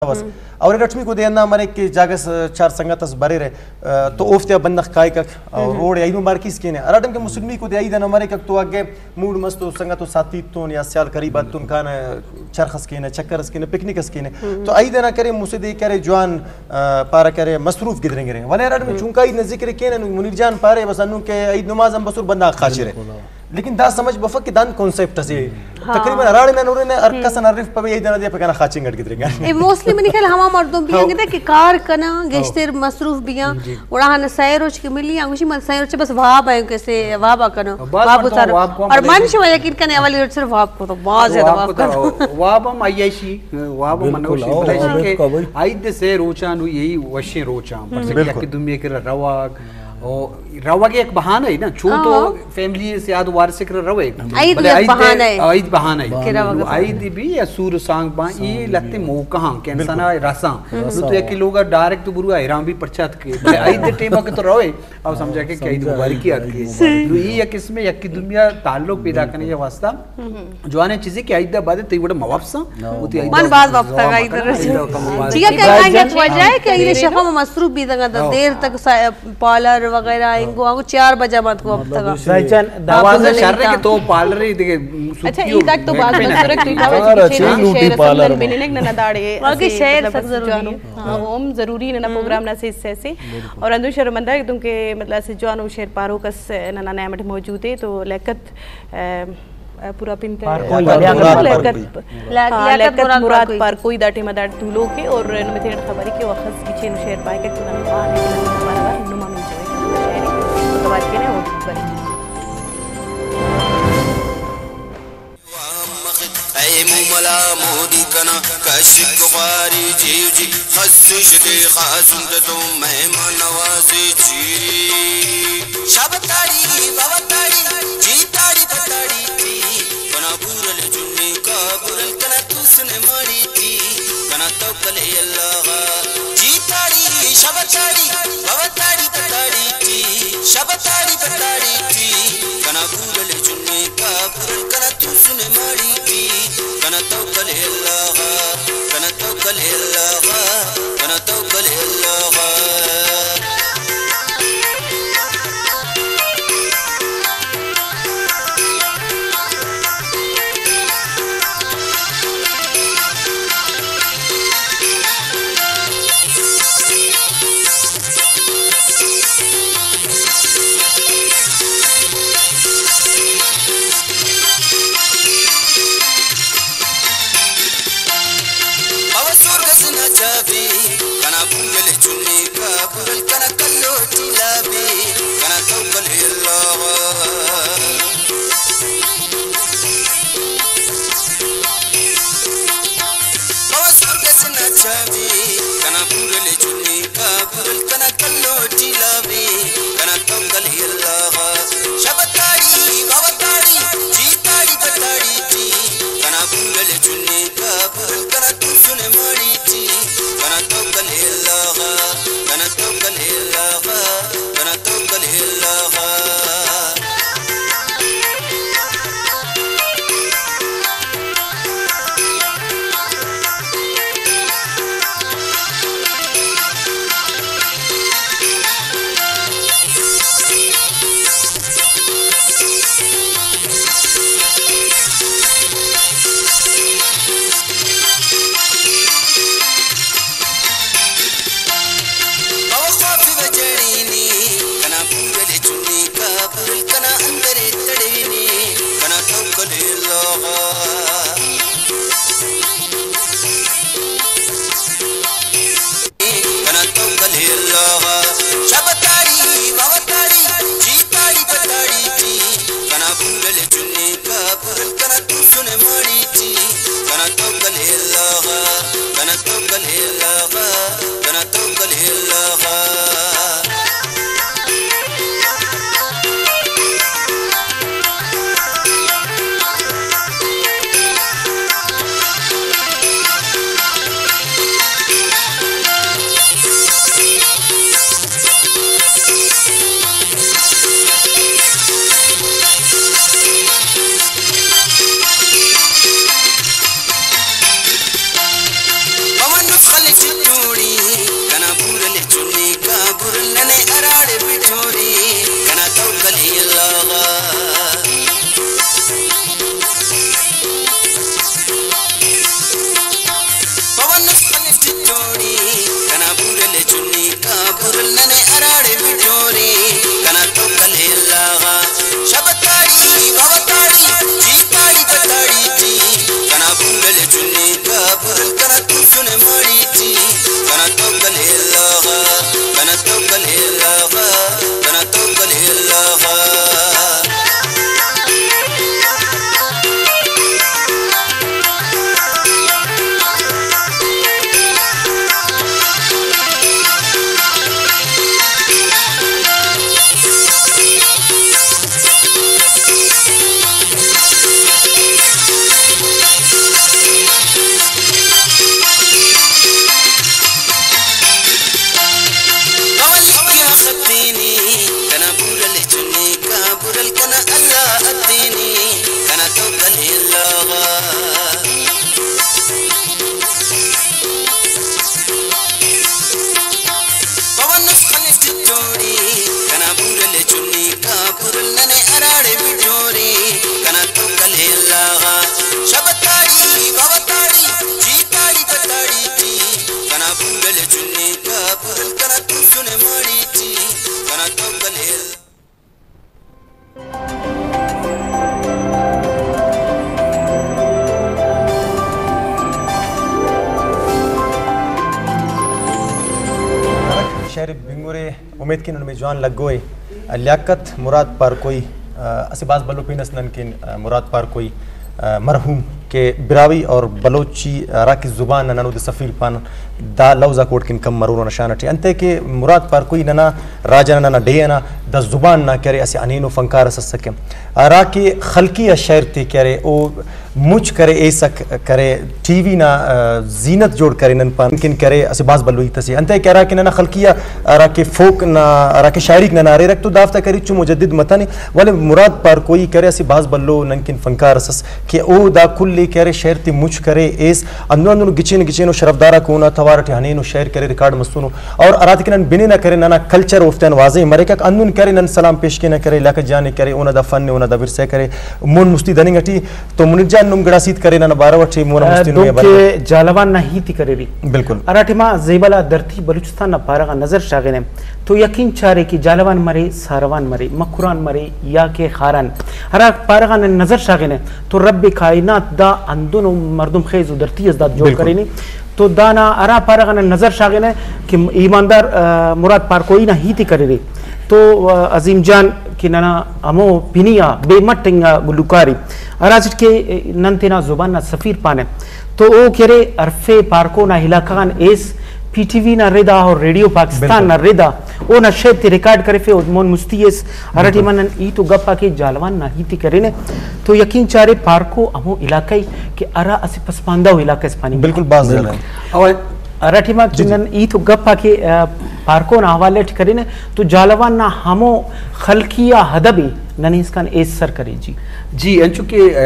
بس۔ اور اگر اٹمی کو دے انا مرے کہ جاگہ س-، چار سنگت اس بریرے، آ، تو اوفتے بندغ کائکک، اور روڈ عید مبارکی سکینے۔ ہر ٹائم کہ مسلمی کو دے عید انا مرے کک تو اگے موڈ مست و سنگت و ساتھی تون یا سیال قریب اتون کان چرخ اس کینے، چکر اس کینے، پکنک اس کینے۔ تو عید انا کرے مسے دے کرے جوان، آ، پارا کرے مصروف گدریں گریں۔ ولے ہر ٹائم چونکا عید نزدیک رے کینے، منیر جان پارے بس انو کہ عید نماز ہم بسر بندغ خاچرے۔ لیکن دا سمجھ بفک کہ دان کانسیپٹ اسے۔ تقریباً ہراڑے نہ نورے نہ ہر کس نہ رف پہ عید نہ دے پہ کنا خاچنگ اٹ گدرے گا۔ اے موسٹلی منی خیال ہما مردم بیاں گدے کہ کار کنا، گیشتر مصروف بیاں۔ گڑا ہن سہ روچ کہ ملی، انگوشی من سہ روچ بس واب ہے کسے واب کنو۔ واب اتارو۔ اور من شما یقین کنے اولی روچ صرف واب کو تو باز زیادہ واب کو۔ واب ہم آئی ایشی، واب ہم منوشی بلے کہ عید سہ روچاں نو یہی وشیں روچاں۔ پرچہ کہ یک دومی کرا رواگ، او، روگ یک بہانہ ہے نا، چون تو فیملی سے یاد وارث کر روے۔ عید بلے یک بہانہ ہے۔ عید بہانہ ہے۔ کہ روگ نو عید بھی یا سور سانگ با، ای لتے موقع ہاں کہ انسان آئے رساں۔ نو تو یکی لوگا ڈائریکٹ تو برو ایران بھی پرچات کے۔ بلے عید ٹیم کہ تو روے، او سمجھا کہ عید مبارکی آت کے۔ نو ای یک قسم یکی دنیا تعلق پیدا کرنے کے واسطہ۔ جوانیں چیزے کہ عید ء بعد تئی وڑ موافساں، وتی عید من ء بعد وقت عید ء رسید۔ چیا کہ عید ء وجہ ہے کہ عید شفا میں مصروف بیتگاں، دیر تک پارلر وغیرہ انگو آنگو چار بجہ مت کو اب تک۔ سائیں جان، دوازدہ شہر کے تو پارلر ہی دیگه۔ اچھا، عید تک تو بعد میں سرک تو پاوے کہ چین شہر سمن بننگ نہ داڑے۔ باقی شہر سک ضروری ہے۔ ہاں، ہم ضروری نہ پروگرام نہ سے حصے سے۔ اور اندو شرمندہ ہے تم کہ مطلب سے جوانو شہر پارو کس نہ نہ نعمت موجود ہے تو لکت پورا پنت پارکوئی، لیاقت، لیاقت مراد پارکوئی۔ دا ٹیم داڑ تولوک ء اور نمے تینا خبر ء کہ وخت گچین شعر پائے کہ تنن خان ء کہ نمے بار بار نما مل جائے کہ شعر توار کنے اور بری۔ اے موملا مودی کنا کشک خواری جیو جی، خزش دے خاصم تو مہمان نوازی جی۔ شب تاڑی بابا تاڑی جی تاڑی پتاڑی جی، کنا بورل جنی کا بورل کنا توسن ماڑی جی، کنا توکل اللہ جی تاڑی شب تاڑی بابا تاڑی پتاڑی جی، شب تاڑی پتاڑی جی، کنا بورل جنی کا بورل کنا توسن ماڑی جی، کنا توکل اللہ، کنا توکل اللہ، کنا توکل اللہ۔ بابا سورگ سنا چابی، کنا بوگل چنی کا بوگل کنا کلو ٹیلا بی، کنا توکل اللہ۔ بابا سورگ سنا چابی، کنا بوگل چنی کا بوگل کنا کلو ٹیلا بی، کنا توکل اللہ۔ شب تاڑی، بابا تاڑی، جی تاڑی بتاڑی جی، کنا بوگل چنی کا بوگل کنا توسن ماڑی جی، کنا توکل اللہ، کنا توکل اللہ، کنا توکل اللہ۔ بابا خواف بجڑینی، کنا بوگل چنی کا بوگل کنا اندر تڑینی، کنا توکل اللہ۔ کنا توکل اللہ۔ شب تاڑی، بابا تاڑی، جی تاڑی بتاڑی جی، کنا بوگل چنی کا بوگل کنا توسن ماڑی جی، کنا توکل اللہ، کنا توکل اللہ، کنا توکل اللہ۔ پمن نسخہ لاغا، شب تاڑی، بابا تاڑی، جی تاڑی بتاڑی ٹی، کنا بورل چنی کا بورل کنا تو سن ماڑی ٹی، کنا تو کلے لاغا، کنا تو کلے لاغا، کنا تو کلے لاغا۔ کنا بورل چنی کا بورل کنا اللہ اتینی، کنا تو کلے لاغا۔ پون اس خلش جوڑی، کنا بورل چنی کا بورل ننے اراڑے بجوری، کنا تو کلے لاغا۔ شب تاڑی، بابا تاڑی، جی تاڑی بتاڑی ٹی، کنا بورل چنی کا بورل کنا تو سن ماڑی ٹی، کنا تو کلے شعر بنگورے، امید کنن ہمے جوان لگوئے۔ لیاقت مراد پارکوئی، آ، اسہ باز بھلو پین اس نن کن، آ، مراد پارکوئی، آ، مرحوم کہ براہوئی اور بلوچی، آ، ہراکہ زبان نا نن اودے سفیر پان، دا لوز آک اوڑکن کم مرور و نشان اٹی۔ انتئے کہ مراد پارکوئی ننا راج ئنا، ننا ڈیہہ ئنا دا زبان نا کہ ارے اسہ ہنینو فنکار اس اسکہ، ہرا کہ خلقی آ شعر تے کہ ارے او مچ کرے، ایسک کرے، ٹی وی نا، آ، زینت جوڑ کرے نن پان کن کرے اسہ باز بھلو ہیت اسے۔ انتئے کہ ہرا کہ ننا خلقی آ، ہرا کہ فوک نا، ہرا کہ شاعریک ننا اریرک تو دافتا کرے چو مجدد متنے، ولے مراد پارکوئی کرے اسہ باز بھلو نن کن فنکار اس ئس کہ او دا کل ء کہ ارے شعر تے مچ کرے ایس، ہندن ہندن گچین گچین و شرفدار آک اونا توار اٹی ہنین و شعر کرے، ریکارڈ مسونو۔ اور ہراتے کہ نن بنینہ کرے، ننا کلچر اوفتیان واضح مریکک، ہندن کرے نن سلام پیش کینہ کرے، علاقہ جان ء کرے، اونا دا فن ء، اونا دا ورثہ ء کرے، مون مستی دننگ اٹی۔ تو منیر جان نم گڑاس ہیت کرے ننا بارو اٹی، مونا آ، مستی نمے دنکہ بارو اٹی۔ جالوان نا ہیت ء کریری۔ بالکل۔ ہرا ٹائما زیبا لا دھرتی بلوچستان نا پارہ غا نظر شاغنہ تو یقین چارے کہ جالوان مرے، ساروان مرے، مکران مرے یا کہ خاران، ہرا پارہ غا نن نظر شاغنہ تو رب کائنات دا ہندنو مردم خیز و دھرتی اس داد جوڑ بالکل۔ کرینے۔ تو دانا ہرا پارہ غا نن نظر شاغنہ کہ ایماندار، آ، مراد پارکوئی نا ہیت ء کریرے تو، آ، عظیم جان کہ ننا ہمو پنی آ بے مٹ انگا گلوکارے، ہراسٹ کہ نن تینا زبان نا سفیر پانہ تو او کہ ارے ہرفے پارکو نا علاقہ غان ایس، پی ٹی وی نا ردا اور ریڈیو پاکستان بالکل۔ نا ردا اونا شعر تے ریکارڈ کرفے، او مون مستی ایس، ہرا بالکل۔ ٹائما نن ہیت و گپ آ کہ جالوان نا ہیت ء کرینہ تو یقین چارے پارکو ہمو علاقہ ء کہ ہرا اسہ پسماندہ و علاقہ اس پاننگ۔ بالکل، باز زیادہ۔ او ہرا ٹائما کہ جی، جی۔ نن ہیت و گپ آ کہ، آ، پارکو نا حوالہ ٹی کرینہ تو جالوان نا ہمو خلقی آ ادب ء ننے اسکان ایسر کرے جی۔ جی، انچو کہ، آ،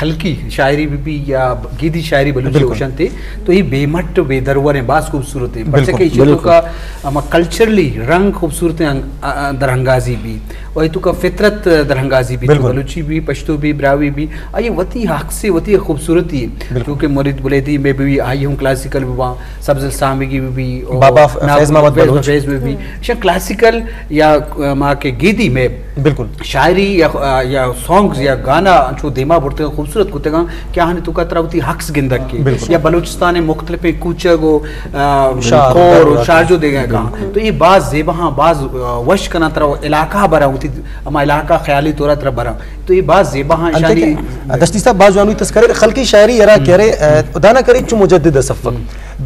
خلقی شاعری بہ بی یا گیدی شاعری بلوچی بالکل۔ اوشان تے تو ای بے مٹ و بے درور ہیں، باز خوبصورت ہیں۔ بالکل۔ پرچہ کہ ایشی بالکل۔ توکا ہما کلچرلی رنگ خوبصورت ہیں، آ، آ، درانگازی بی۔ و ایتوکا فطرت درانگازی بی، تو بالکل۔ بلوچی بی، پشتو بی، براہوئی بی، آئی وتی حق سے وتی خوبصورتی۔ بالکل۔ چونکہ مرید بلیدی میں بھی آئی ہوں کلاسیکل ببا، سبزل سامگی بی، اور بابا نا-، فیض محمد فیض، بلوچ۔ فیض میں بھی۔ شا کلاسیکل یا، آ، ما کہ گیدی میں بالکل۔ شاعری یا، آ، یا سانگز یا گانا انچو دیما برتے خوبصورت کتگاں کہ آہانی توکا ترا وتی حق گندگ کے۔ بالکل۔ یا بلوچستان مختلف کوچگ و، آ، شار، کور و در، شارجو دیگا کا۔ بالکل۔ تو یہ باز زیبا ہاں، باز، آ، وش کنا ترا علاقہ برا وتی ہما علاقہ خیالی طور ترا برا۔ تو یہ باز زیبا ہاں انتئے شانی کہ دشتی صاحب باز جوانوئی تذکرے خلقی شاعری ہرا کہ ارے، آ، دانا کرے چو مجدد صفک۔ ہم۔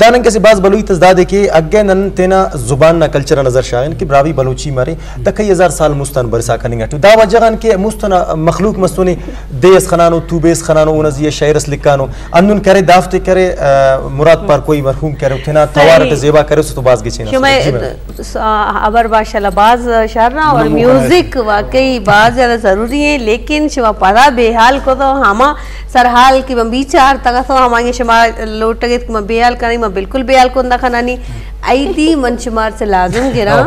داننگ اسہ باز بھلو ہیت اس دادے کہ اگہ نن تینا زبان نا کلچر آ نظر شاغن کہ براہوئی بلوچی مرے، دا کئی ہزار سال مست آن برسا کننگ اٹی۔ دا وجہ غان کہ مست ئنا مخلوق مسنے، دے اس خنانو، توبے اس خنانو، اونا زی آ شعر اس لکھانو۔ ہندن کرے دافتے کرے، آ، مراد پارکوئی مرحوم کرے، تینا توار تے صحیح۔ زیبا کرے، سو تو باز گچین شمئے جی میم۔ س-، آ، ہبر ماشاءاللہ باز شرنا اور نمو میوزک واقعی باز زیادہ ضروری ہے، لیکن شما پدا بے حال کو تو ہما سرحال کہ من بیچار تگا تو ہمانگے شما لوٹگت کہ من بے حال کنی، من بالکل بے حال کن نہ کنانی۔ عیدی من شمار سے لازم گراں۔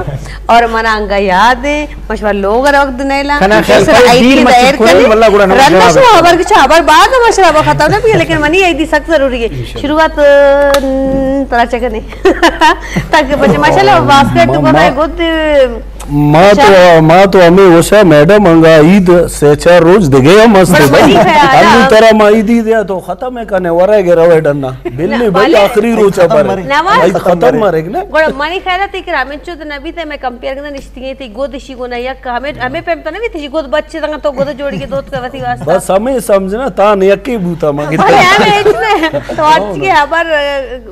اور من انگا یاد ہے، من شمار لوگ ءَ وقت نیلا۔ کنا خیال سر پر عیدی دیر مچ دائر کھولی، کرے۔ واللہ گڑا نماز رندا جناب۔ شما خبر کچھ خبر بعد ما شراب ختم نہ بھی، لیکن منی عیدی سخت ضروری ہے۔ شروعات، ام، ترا چکنے۔ تاکہ بچے ماشاءاللہ باسکٹ تو ما، گودا ما، گد۔ ما تو، ما تو ہمیں وشا میڈم انگا عید سے چار روز دگے ہم است۔ بڑا منی خیال ہے۔ انو ترا ما عیدی دیا تو ختم ہے کنے ورے گے روے ڈنا۔ بلے بھائی، آخری روچ ءَ بارے۔ نواز۔ بھائی، ختم مرگ نا۔ گڑا منی خیال ہے تئی کرا ہمیں چود نبی تے میں کمپیئر کرنا نشتی ہے، تئی گود شی گونا یک ہمیں، ہمیں پیم تو نبی تئی گود بچے دنگا تو گود جوڑی کے دوت کا وتی واسطہ۔ بس ہمیں سمجھنا تا نے یکی بوتا مگے۔ بھائی، ہمیں اچ میں تو آج کے خبر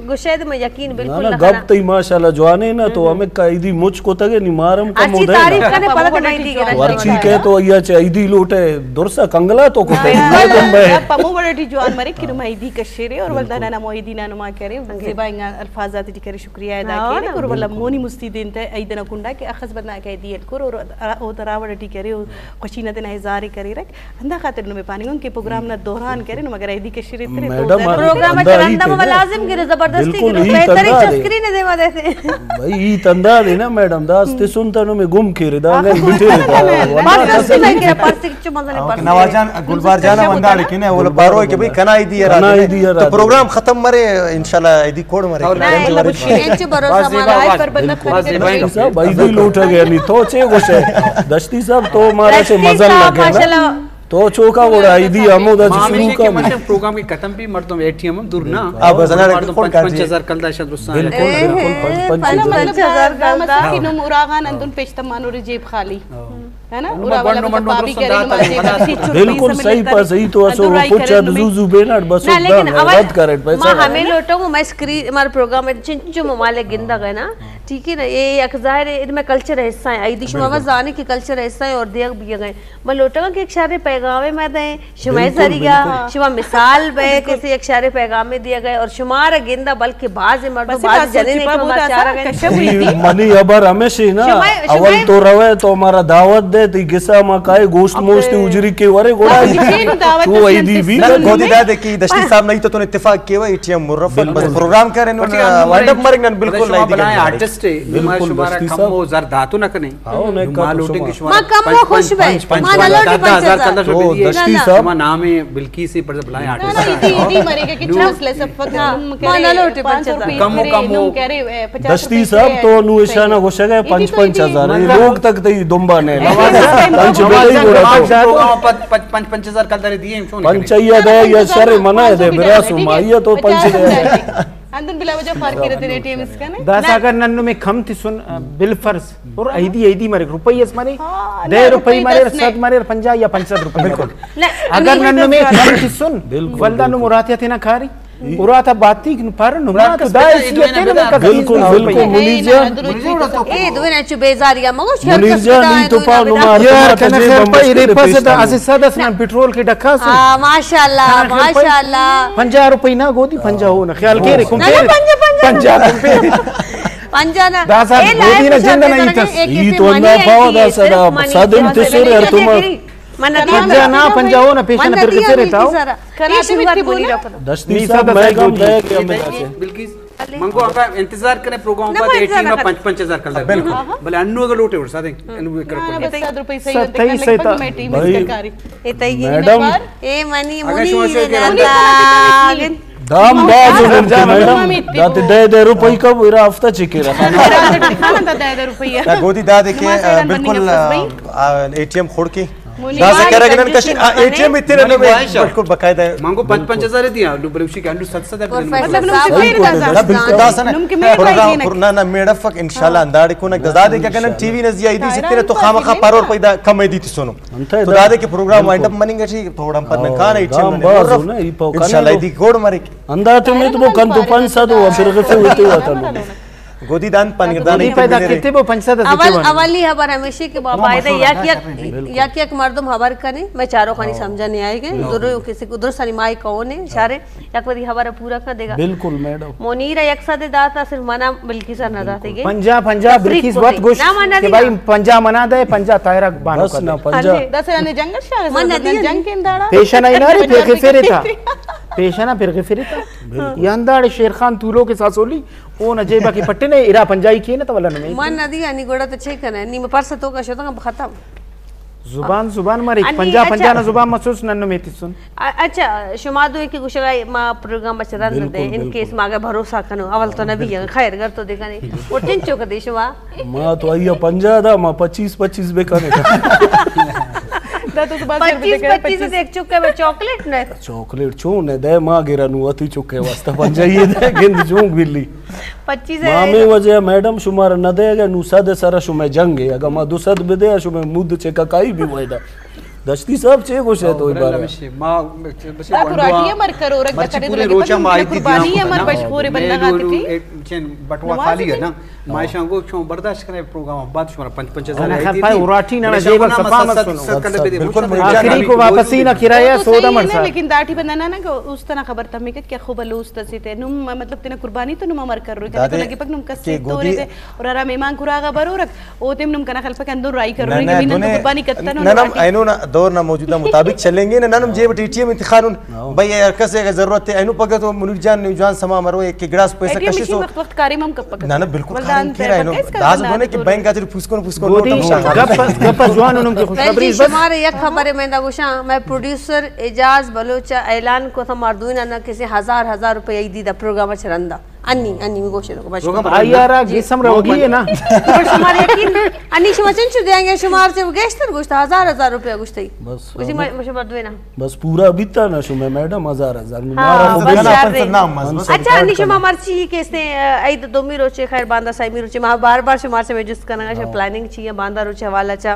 گشے تو میں یقین بالکل نہ، نہ نہ، گپ تئی ماشاءاللہ جوانے نا، تو ہمیں قیدی مچ کو تگے نی مارم کم اچھی ہو دے تعریف نا۔ کرنے پتہ تو میں دی گرا۔ ورچی کے تو یا چاہیدی لوٹے درسا کنگلا تو کو تگے۔ پمو بڑے ٹی جوان مرے کہ نمائیدی کشیرے اور ولدا نانا معیدی نانما کرے، زیبا انگا الفاظات ٹی کرے، شکریہ ادا کرے اور ولا مونی مستی دین تے عید نا کنڈا کہ اخس بدنا کہ عیدی الکر اور او تراوڑ ٹی کرے، او خوشی نا دن اظہار کرے رک۔ ہندا خاطر نمے پاننگوں کہ پروگرام نا دوران کرے، نم اگر عیدی کشیرے ترے تو میڈم، پروگرام ہندا چرندہ ما لازم کرے، زبردستی کرے، بہترین شخص کرے نے دیما دیتے۔ بھائی، ای تندا دینا میڈم، دا استے سنتا نمے گم کرے، دا نہیں بٹے دا۔ بس دستی میں کرے، پرسی چو مزنے پرسی۔ نواز جان، گلبار جان، ونداڑے کنے، وہ بارو کہ بھائی کنا عیدی ہے، کنا عیدی ہے تو رات۔ پروگرام ختم مرے، انشاءاللہ عیدی کوڑ مرے۔ اور نہ، نہ، انچو بھروسہ مارا۔ بس زیبا، بس زیبا۔ بھائی بھی لوٹا گیا نہیں، تو چے گوشے؟ دشتی صاحب، تو مارا چے مزن لگے نا۔ تو چوکا گوڑا عیدی ہمودا چے شروع کا۔ پروگرام کے ختم بھی مردم اے ٹی ایم دور نا۔ آ، بس انار مردم پنچ، پنچ ہزار کلدار شد رسان۔ بالکل، بالکل، پنچ، پنچ ہزار۔ پنچ ہزار کلدار۔ مطلب کہ نم اراغان اندن پیش تمانو ری جیب خالی۔ ہے نا؟ اور ما پورا والا گونڈو مطلب منڈو بابی درست کرے داتا نمازے ہے۔ کرسی چھٹی بالکل سمجھ صحیح لیتا پر صحیح تو اسو اندر رائی پچا کرے دزو نمازے۔ زو بیناٹ بس نہ، لیکن اول اول رد کرے پیسہ ما ہمیں لوٹوں کو میں سکرین، ہمارا پروگرام ہے، چن چن ممالک گندا گئے نا، ٹھیک ہے نا، یہ یک ظاہر ہے، ان میں کلچر حصہ ہے، عیدی شما بالکل۔ بس زانے کہ کلچر حصہ ہے اور دیگ بھی گئے۔ میں لوٹوں کہ ایک شارے پیغام میں دیں، شمئے بالکل، ذریعہ، بالکل۔ شما مثال بے، بالکل۔ کسی یک شارے پیغام میں دیا گئے اور شمارا گندا بلکہ باز مردم، بس باز بس جنین سوچی ایک پا نمبر بودا چارا سا گئے۔ کشم ہوئی تھی۔ منی خبر ہمیشہ نا، شمئے، اول شمئے تو روے تو ہمارا دعوت دے، تی گسا ما کائے گوشت موشت اجری کے ورے گوڑا۔ تو عیدی بھی نہ، گودی دادے کہ دشتی صاحب نہیں تو تون اتفاق کے وہ اے ٹی ایم مرفت، بس پروگرام کرے نو، وائنڈ اپ مرنگ نن بالکل نہیں دکھا۔ آرٹسٹ ہے، بالکل، شمارا دشتی کم صاحب۔ وہ زر داتو نہ کنے۔ ہاں، نہ ما کتو لوٹیں شما۔ کہ شما ما کم پنچ، ہو خوش پنچ، بے۔ پنچ، ما پنچ، نہ لوٹیں دہ، دہ ہزار پنچ ہزار۔ کلدار تو شما بدیے۔ دشتی صاحب۔ شما نام ہے بلقیس ہے، پر بلائیں آرٹسٹ۔ نہ، نہ، ایدی، ایدی مرے گا کہ نو۔ چانس لے سب پتہ ہاں۔ نم ما نہ لوٹیں پنچ ہزار۔ کم و کم ہو۔ دشتی صاحب تو نو اشانہ گوشگا پنچ پنچ ہزار۔ لوگ تک تئی دمبا نے۔ پنچ بدئی گوڑا تو۔ پنچ، پنچ، پنچ ہزار کلدار دیے ہم چون پنچ یا دے یا شر منا دے، براسو ما یا تو پنچ دے۔ اندن بلا وجہ فارکی رہتے نے ٹیم اس کا نا۔ داسا اگر ننو میں کم تسن، بالفرض، اور عیدی، عیدی مرے، روپئی اس مرے، ہاں، دہ روپئی مرے، صد مرے، پنجاہ یا پنچ سد روپئی مرے۔ بالکل۔ اگر ننو میں کم تسن، بالکل، ولدا نو مراتیات نا کاری۔ اراتا باتی کہ پر نما تو دائے سی تے نما۔ بالکل، بالکل، منیر جان۔ اے دوئیں چو بیزاری مگو شر منیر جان، نی تو پا نما یا کنا خیر پا ایرے پس دا اسے سد اس نن پٹرول کے ڈکا سو۔ آ، ماشاءاللہ، ماشاءاللہ۔ پنجاہ روپئی نا گودی، پنجاہ ہو نا خیال کے رے کم پہ۔ پنجاہ، پنجاہ۔ پنجاہ کم پہ۔ پنجاہ نا۔ داسا گودی نا جند نا ایتس۔ ای تو اندہ پاو داسا دا سادم تسر ہر تو ما۔ من نہ دیا۔ پنجاہ نا، پنجاہ ہو نا، پیشن پھر کسے رہتا ہو۔ کنا شروعات بولی رکھو۔ دشتی صاحب، میں کم دے کہ ہمیں داسے۔ بلقیس، منگو آقا انتظار کرنے پروگرام پر، اے ٹیم پنچ، پنچ ہزار کلدار۔ بالکل۔ بلے انو اگر لوٹے اور ساتھ انو کرو۔ نہ، بس سد روپے صحیح ہوتے ہیں، لیکن میں ٹیم اس کا کاری۔ اے تئی میڈم۔ اے منی، منی۔ دام باز ہو نن کے میڈم۔ داتے دہ دہ روپئی کا میرا ہفتہ چکے رہا۔ دہ دہ روپئی۔ گودی دادے کہ بالکل اے ٹی ایم کھوڑ کے۔ داسا کرگ نن کشی، آ، اے ٹی ایم اتنے نہ، بالکل باقاعدہ۔ منگو پنچ، پنچ ہزار دیا، لو بلوشی کے انو سد سد۔ مطلب نم سے پھر داسا۔ نہ، بالکل داسا نہ۔ نم کے میڑ پروگرام پر نہ، نہ، میڑ فک انشاءاللہ انداڑے کو نہ دادے کہ اگر ٹی وی نزی عیدی ستنے تو خامخا پرور پیدا کم عیدی تسونو۔ تو دادے کہ پروگرام وائنڈ اپ مننگ اٹی، پروگرام پر نہ کان اے ٹی ایم نہ۔ انشاءاللہ عیدی کوڑ مرے۔ انداتے میں تو کن تو پنچ سد ہو، پھر غفے ہوتے ہوا تھا۔ گودی دان پن دان گودی پیدا کتے بو پنچ سد۔ اول، اولی خبر ہمیشہ کہ با-، باید یک یک، یک یک مردم خبر کنے، میں چاروں خانی سمجھا نہیں آئے گئے۔ درو کسی کو درست نہیں مائی کون ہے، اشارے، یک بری خبر پورا کر دے گا۔ بالکل میڈم۔ منیر یک سد داتا، صرف منا بلقیس نہ داتے گے۔ پنجاہ، پنجاہ بلقیس وقت گوش کہ بھائی پنجاہ منا دے، پنجاہ طاہرہ بانو بس کر نہ دے۔ پنجاہ۔ دس نے جنگل شاہ من نہ دیا جنگ کے انداڑا۔ پیشن آئی نہ رہی، پھر کے پھر تھا۔ پیشنا پھر غفری تا۔ بالکل۔ یا انداڑے شیر خان تولو کے ساسولی، او نہ جیبا کی پٹنے، ارا پنجائی کینے تو ولا نمے۔ من ندی انی گوڑا تو چے کنے، نی میں پرس تو کا شتاں ختم۔ زبان، زبان مارے، انی پنجاہ، اچھا۔ پنجاہ نا زبان مسوس ننو میتی سن۔ ا-، اچھا، شما دو کہ گوشگا ما پروگرام بچ رند بالکل، دے، ان بالکل۔ کیس ما اگر بھروسہ کنو، اول تو نبی ہے، خیر، گر تو دیکھنے۔ اور چنچو کدی شما؟ ما تو آئی پنجاہ دا، ما پچیس، پچیس بکنے۔ دا تو تو بات کر پچیس، بتکا، پچیس پچیس۔ دیکھ چکے میں چاکلیٹ نہ۔ چاکلیٹ چون ہے، دے ما گرا نو اتی چکے واسطہ پنجائی دے، گند چون بلی۔ پچیس ما ہے۔ ہمیں وجہ میڈم شمار نہ دے گا، نو صد سر شمے جنگ ہے، اگر ما دو صد بدے، شمے مود چکا کائی بھی ویدا۔ دشتی صاحب چے گوشے تو او، بارے؟ ما بس دا کراٹی امر کرو، رکھ مچ دکھنے پورے تو لگے روچا پتہ ما مجھے آئی دی قربانی دیاں امر کو بش پورے بندہ میں گاتے نو تھی۔ اے چین بٹوا نماز خالی ہے نا۔ ہاں۔ ما ایشاں گو چون برداشت کرے پروگرام بعد شمارا پنچ، پنچ ہزار نہ آئی خیر دی پائے دی۔ اراٹھی نہ پریشان جیب ہونا سفا ما مت ست، سنو۔ ست کلے بدے بالکل مجھے آخری کو واپسی نہ کرایہ وہ تو سودا صحیح ہے نا، مرسا۔ لیکن داٹھی بندہ نہ، نہ گو، اس طرح خبر تھا میں کہ کیا خوب لوس تسی تے۔ نم، مطلب، تینا قربانی تو نم امر کر رہے کہ دادے تو لگے پک نم کسے کہ تو گودی رہے تے۔ اور آرام ایمان کراغا برو رکھ۔ او تیم نم کنا خلپک اندر رائی کرو، نہ، نہ، نہ، نہ، دنے، تو قربانی کتا نہ، نہ، نم اینو نا دور نا موجودہ مطابق چلیں گے، نہ، نہ، نم جیب ٹی ٹی ایم انتخاب۔ ہاں۔ بھائی، ہر کسے اگر ضرورت ہے، اینو پگہ تو منیر جان، نیو جان سما مرو، ایک گلاس پیسہ اے ٹی ایم کشی مشین سو۔ وقت وقت کاری مم کپک۔ نہ، نہ، بالکل ولدان کاری کیرا اینو۔ پکیس کر داز بنا دونے دے کہ تو بینک آجر پھوسکون، پھوسکون گودی، نوٹم شاہ۔ گپ، گپ جوان انم کی خوشخبری بس۔ شمارے یک خبر میں دا گوشاں، میں پروڈیوسر اعجاز بلوچ اعلان کو تھا مردوینا نہ کسی ہزار، ہزار روپے ای دی دا پروگرام چرندا۔ انی، انی، می گوشے لوگ بچ۔ آئی آرا جی۔ گیسم روگی ہے نا۔ پر شمار یقین، انی شما چنچو دیاں گے، شمار چے گیشتر گوشتا، ہزار ہزار روپیہ گوشتئی۔ بس، گوشی ما، ما شما دوینا۔ بس پورا بیتا نا شما میڈم، ہزار ہزار۔ ہاں، مارا بس بس یار رے۔ نام مس، بس اچھا، انی شما مرچی کہ اس نے، اے، عید دومی روچے، خیر، باندا سائمی روچے، ما بار بار شمار چے میں جست کنگا، شما ہاں۔ پلاننگ چی ہے، باندا روچے حوالہ چا۔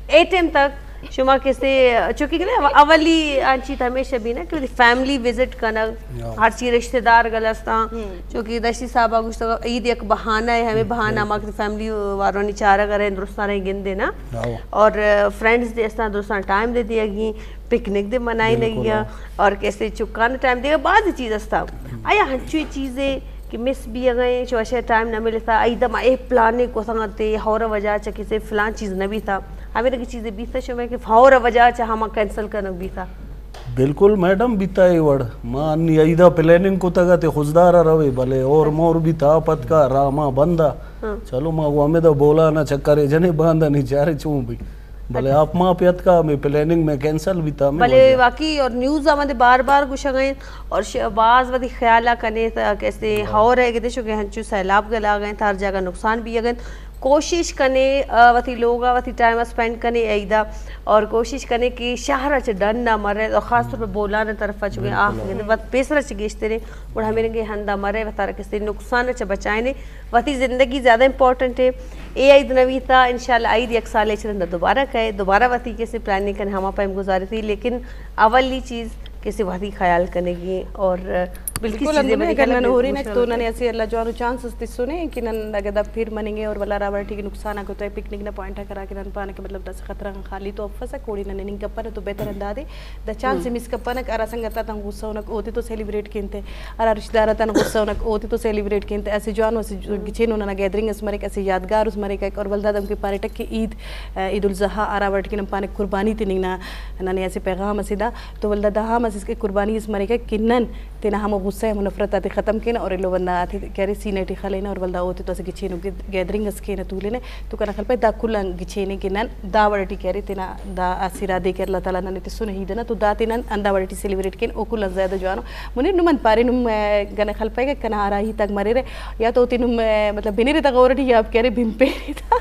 اے ٹائم تک شما کسے، چونکہ نا اولی انچی تو ہمیشہ بھی نا کہ وتی فیملی وزٹ کنگ، یا۔ ہرچی رشتہ دار گلستان، ہم۔ چونکہ دشتی صاحب گوشت عید یک بہانہ ہے، ہمیں بہانہ ما کسے فیملی وارانی چارہ کریں، درستان رہیں گندے نا۔ یا۔ اور فرینڈز دے استان درستان ٹائم دے دیگی، پکنک دے منائی بالکل، نگیا، ہاں۔ اور کسے چکان ٹائم دیگا، بعض چیز استا۔ آیا ہنچوی چیزیں کہ مس بھی اگئے، چو اشے ٹائم نہ ملتا، عید ما اے پلان کو سنگتے، ہور وجہ چا کسے فلان چیز نہ بیتا۔ ہمیں لگی چیزیں بیتا شمئے کہ فور وجہ چا ہما کینسل کنگ بیتا۔ بالکل میڈم، بیتا اے وڑ۔ ما انی عیدا پلاننگ کتگ ات خضدار ء روے، بلے اور مور بیتا پتکا راما بندا۔ ہاں۔ چلو ما گو ہمیں دا بولا نا چکرے جنے باندا نی چارے چون بی۔ بلے آپ ما پہ اتکا ہمیں پلاننگ میں کینسل بیتا ہمیں بلے وجہ۔ واقعی اور نیوز آمدے بار بار گوشگ ء اور شہباز وتی خیال ء کنے تا کیسے ہور ہے کہ دیشو کہ ہنچو سیلاب گلا گئے، ہر جگہ نقصان بھی اگن۔ کوشش کنے، آ، وتی لوگ ء وتی ٹائم ء اسپینڈ کنے عید ء، اور کوشش کنے کہ شہر ء چہ ڈن نہ مرے، اور خاص طور پر بولان ء طرف ء چونکہ آخ گندے، وت پیسر ء چہ گیشتریں، گڑا ہمے رنگے ہندا مرے، وتارا کسے نقصان ء چہ بچائینے۔ وتی زندگی زیادہ امپورٹنٹ ہے۔ اے عید نہ بیتا، انشاءاللہ عید یک سال ء چہ رندا دوبارہ کئے، دوبارہ وتی کسے پلاننگ کنے ہما پیم گزارتی، لیکن اولی چیز کسے وتی خیال کنگی اور بالکل، چیزیں ہندن بری اگر کنگ نن ہورین مشکل تو ہوتا ننے ہے۔ اسہ اللہ جوانو چانس اس تسنے کہ نن اگہ دا پھر مننگے اور ولدا ہرا وڑ ٹی کہ نقصان آ کتو پکنک نا پوائنٹ آ کرا کہ نن پانہ کہ مطلب داسہ خطرہ غان خالی تو افسہ، کوڑی ننے ننگ کپنہ تو بہتر ہندادے دا چانس ہم۔ مس کپنہ، ہرا سنگت آتان غصہ ہنک اوتے تو سیلیبریٹ کینتے، ہرا رشتہ دار آتان غصہ ہنک اوتے تو سیلیبریٹ کینتے، اسہ جوانو اسہ جو-، گچینو ننا گیدرنگ اس مریک، اسہ یادگار اس مریک اور ولدا دم کہ پاریٹک کہ عید، عید الاضحی ہرا وڑ ٹی کہ نن پانہ قربانی تننگ نا ننے اسہ پیغام اسے دا۔ تو ولدا دا ہم اسہ کہ قربانی اس مریکہ کہ نن تینا ہمو غصہ ہمو نفرت آتے ختم کینہ اور ایلو بندغ آتے کہ ارے سینہ ٹی خلینہ اور ولدا اوتے تو اسہ گچینو گد-، گیدرنگ اس کینہ تولنہ۔ تو کنا خیال پائے دا کل آن گچینے کہ نن دا وڑ ٹی کہ ارے تینا دا اسہ ارادے کہ اللہ تعالی ننے تسنہ عید ئنا تو دا تے نن ہندا وڑ ٹی سیلیبریٹ کین، او کل آن زیادہ جوانو۔ منیر نم انت پارے نم، آ، کنا خیال پائے کہ کنا ہرا ہیتاک مریرہ یا تو اوتے نم، آ، مطلب بنیرے تا غور ٹی یا کہ ارے بن پیرے تا۔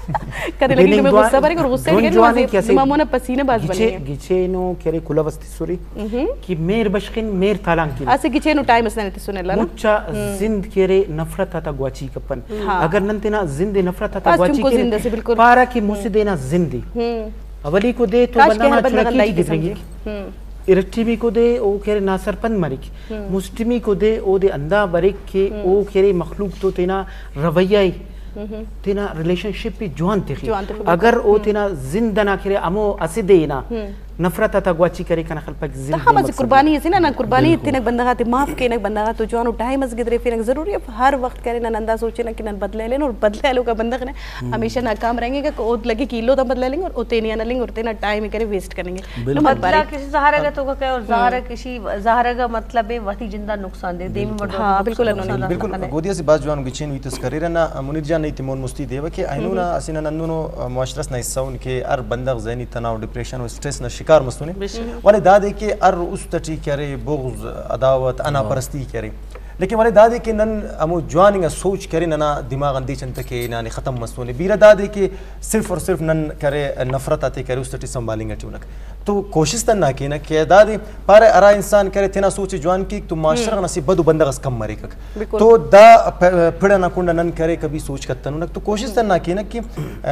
کدے لگی بننگ نمے دعا-، غصہ بریک اور غصہ دن لگی جوانی نمازی کیسے نما مونا پسینہ باز گچے-، بننگ ہے۔ گچینو کہ ارے کلہ وستی سوری۔ مہم۔ کہ مہر بشخن، مہر تالان کن۔ اسہ گچینو ٹائم اس ننے تسنے اللہ نا۔ مچا ہم۔ زند کہ ارے نفرت آتا گواچی کپن۔ ہاں۔ اگر نن تینا زند نفرت آتا بس گواچی چنکو کن، زند اسے بالکل۔ پارا کہ ہم۔ مسہ دینا زندے۔ ہم۔ اولی کو دے تو کاش کہ بندہ ہر نا بندہ چرکی غلطی ٹی گدرینگی۔ سمجھے۔ ہم۔ ارٹی بھی کو دے او کہ ارے ناسرپند مریک۔ ہم۔ مسٹمی کو دے او دے اندا بریک کہ ہم۔ او کہ ارے مخلوق تو تینا رویہ ای، ہم۔ تینا ریلیشن شپ ای جوان تخی۔ جوان تخی، اگر بالکل۔ او ہم۔ تینا زند نا کہ ارے ہمو اسہ دے نا ہم۔ نفرت ءَ تا گواچی کرے کنا خلپک زندگی تہا مزے مقصد قربانی ہے۔ اسے نا، نا قربانی بالکل۔ تینک بندغا تے معاف کینک، بندغا تو جوانو ٹائم اس گدرے فینک ضروری ہے۔ ہر وقت کرے نا نندا سوچے نا کہ نن بدلے لین اور بدلے لوگا بندغ نے ہمیشہ ناکام رہیں گے کہ اود لگے کہ لو تم بدلے لیں گے اور او تینے نہ لیں گے اور تینا ٹائم کرے ویسٹ کریں گے۔ بالکل۔ نمبر بدلا بارے۔ کسی زہرگ تو کہ اور زہرگ کسی زہرگ مطلب ہے وتی جندا نقصان دے، دیمی مردم ہاں، بالکل نقصان انہوں نے۔ دے۔ بالکل، گودی سے باز جوان گچین ہوئی تس کرے رہنا، منیر جان نہیں تمون مستی دیو کہ اینو نا اسے نا نندونو معاشرہ نا حصہ ہوں کہ ہر بندغ ذہنی تناؤ، ڈپریشن اور اسٹریس نا شکار مستونے۔ بے شک۔ ولے دادے کہ ہر است ٹی کرے بغض، عداوت، انا پرستی کرے۔ لیکن ولے دادے کہ نن ہمو جوان انگا سوچ کرے ننا دماغ اندے چنت کہ نانے ختم مستونے۔ بیرہ دادے کہ صرف اور صرف نن کرے نفرت آتے کرے است ٹی سنبھالنگ ٹی انک۔ تو کوشست انا کینہ کہ دادے پارے ہرا انسان کرے تینا سوچ جوان کیک تو معاشرہ نا سے بدو بندغ اس کم مریکک۔ بالکل۔ تو دا پ-، پڑ انا کنڈ نن کرے کبھی سوچ کتنونک۔ تو کوشست انا کینہ کہ، آ،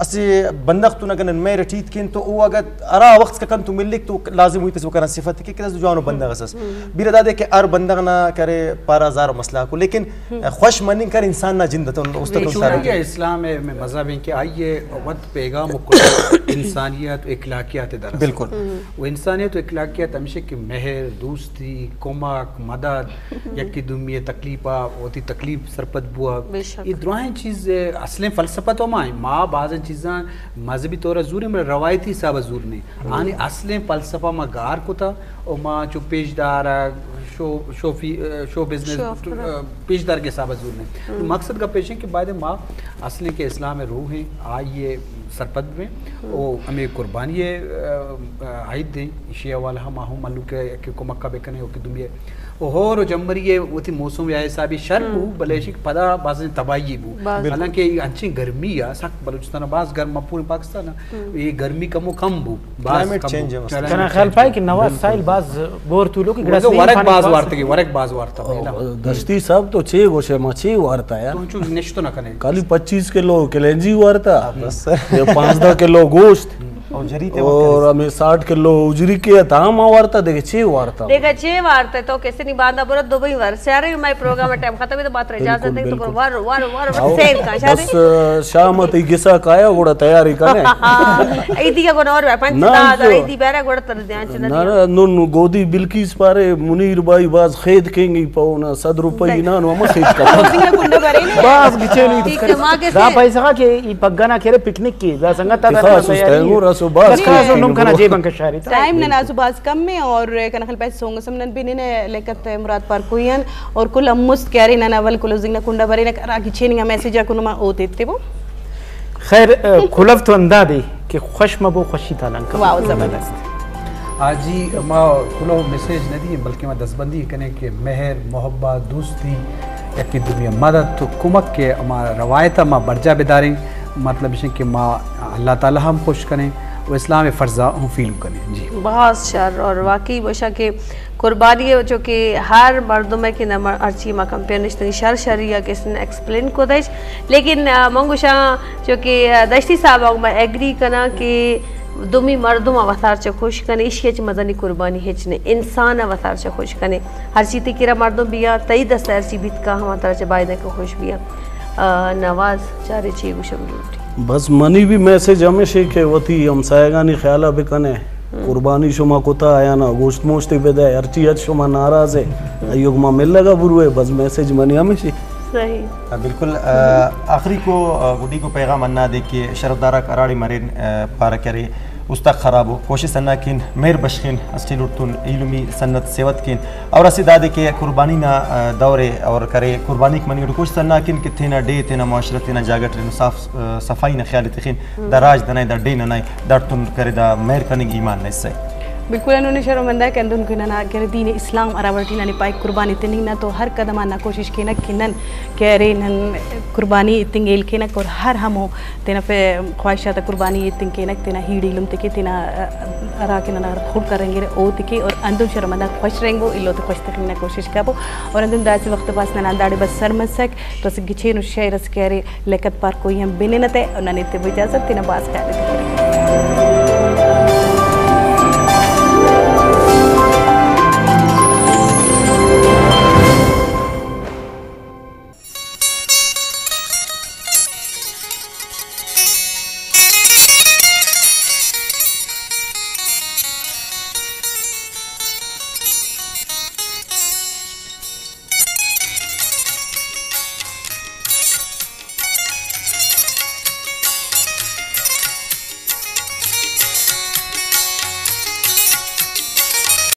اسہ بندغ تون اگہ نن مہر ٹیت کین تو او اگہ ہرا وخت کن تو ملک تو لازم ہوئی تس کنا صفت کہ کس جوانو بندغ اس۔ بیرہ دادے کہ ہر بندغ نا کرے پارا ہزار مسئلہ کو، لیکن خوش مننگ کر انسان نا جند اتون، است اتون چونکہ تعلق۔ اسلام ہے، میں مذہب ہیں کہ آئیے وت پیغام و کل انسانیت و اخلاقیات در است۔ بالکل۔ و انسانیت و اخلاقیات ہمیشہ کہ مہر، دوستی، کمک، مدد، یکی دومی تکلیف آ، وتی تکلیف سرپد بوا۔ بے شک۔ یہ درائیں چیز اصلیں فلسفہ تو ما ہیں۔ ما بعض چیزاں مذہبی طور زور ہیں، مگر روایتی حساب زور نہیں۔ آنی اصلیں فلسفہ ما گار کتا و ما چو پیش دار، شو، شو فی-، شو بزنس، شو افکار۔ پیش دار کے حساب زور نہیں۔ مقصد کا پیش ہے کہ باید ما اصلیں کہ اسلام روح ہیں، آئیے سرپد میں، او ہمیں قربانی ہے، آ، آ، عید دیں، ایشی حوالہ ہم آہوں ملوک ہے کہ کمک کا بکنے ہو کہ دنیا او ہور و جمبری ء وتی موسم یا حسابی شر بو، بلے ایشی کہ پدا باز تباہی بو۔ باز۔ حالانکہ اے انچیں گرمی ء سک بلوچستان ء باز گرم، پورے پاکستان ء اے گرمی کم و کم بو، باز کلائمیٹ کم چینج بو۔ ہے مستقل۔ Climate change. خیال پائے کہ نوا سائل باز بور تو لوگ ورگ باز وارتگی، ورگ باز وارتا۔ دشتی صاحب تو چے گوشے، ما چے وارتا یار؟ تو چون نشتو نہ کنے۔ خالی پچیس کلو کلینجی وارتا، بس۔ پانزدہ کلو گوشت۔ اور ہمیں ساٹھ کلو اجری کے تھا، ما وارتا دیکھے چے وارتا۔ دیکھا چے وارتا تو کسے نی باندا برو دبئی ور سیارے میں پروگرام ٹائم ختم ہے تو بات رہ اجازت نہیں تو ور ور ور سیل کا شادی۔ بس شام تی گسا کایا گوڑا تیاری کنے۔ ایدی کا گون اور پنچ داد ایدی بیرا گوڑا تر دیان چنا۔ نہ نہ نون گودی بلکیس پارے منیر بھائی باز خید کینگی پونا صد روپئی نان و ہم خید کا۔ باز گچینی۔ دا پیسہ کہ ای پگنا کرے پکنک کی دا سنگت تا تیار۔ رسو باز نم کنا جیبن کشاری۔ ٹائم ننا سو باز کم ہے اور کنا خل پیسے سونگ سم نن بننے لکت مراد پارکویان اور کل ہم مست کہ ارے ننا ول کلوزنگ نا کنڈا برے نا کرا کی چیننگ میسج کو نما او دیتے وہ۔ خیر، کلو تو اندادے کہ خوش مبو خوشی تا لنک۔ واو، زبردست۔ آجی ما کلو میسج نہ دی بلکہ ما دستبندی کنے کہ مہر، محبت، دوستی، یکی دومی مدد تو کمک کہ ہما روایت ما برجا بداریں، مطلب اش کہ ما اللہ تعالی ہم خوش کنیں و اسلام فرضا ہم فیل کنیں۔ جی۔ بہت شر اور واقعی بشا کہ قربانی ہے جو کہ ہر مردم ہے کہ نہ ہرچی ما کمپیئر نشتنی شر شری یا کس نے ایکسپلین کو دیش، لیکن من گوشاں جو کہ دشتی صاحب میں ایگری کنا کہ دومی مردم وتار چہ خوش کنے، ایشی چہ مزنی قربانی ہچ نے، انسان وتار چہ خوش کنے۔ ہرچی تی کرا مردم بیا، تئی دست ہرچی بیت کا ہما ترا چہ باید کہ خوش بیا۔ نواز چارے چی گوشم لوٹی؟ بس منی بھی میسج ہمیشے کہ وتی ہمسایگانی خیالا بکنے، قربانی شما کتا آیا نا گوشت موشتے بدے، ہرچی ہچ شما ناراض ہے، ایوک ما ملگا بروے، بس میسج منی ہمیشے۔ صحیح۔ بالکل، آخری کو گڈی کو پیغام انا دے کہ شرفدارا کراڑی مرین پارا کرے، است آک خراب ہو، کوشست انا کن، مہر بشخن، اسٹی لڑتون، علمی سنت سیوت کن، اور اسے دادے کہ قربانی نا دورے اور کرے، قربانی منی کوشست انا کن کہ تینا ڈے، تینا معاشرہ، تینا جاگہ ٹرین صاف صفائی نا خیال تخن، دا راج دنائے، دا ڈے ننائے، داڑتون کرے دا مہر کننگ ایمان نا حصہ۔ بالکل انون شرمندہ کہ اندن کہ ننا کہ دین اسلام ہرا وڑ ٹی ننے پائک قربانی تننگ نا تو ہر قدم آ نا کوشش کینک کہ نن کہ ارے نن قربانی ایتنگ ہیل کینک اور ہر ہمو تینا خواہشات قربانی ایتنگ کینک، تینا ہیڑ ایلم تکے، تینا ہرا کہ ننا خڑک رنگرے او تکے اور اندن شرمندہ خوش رنگو ایلو تے خوش تخنگ نا کوشش کپو اور اندن داسہ وخت پاس ننا داڑے بس سر مسک تو اسہ گچینو شعر اس کہ ارے لکت پارکوئی ہم بننہ تے اور ننے تے اجازت تینا باز خیال۔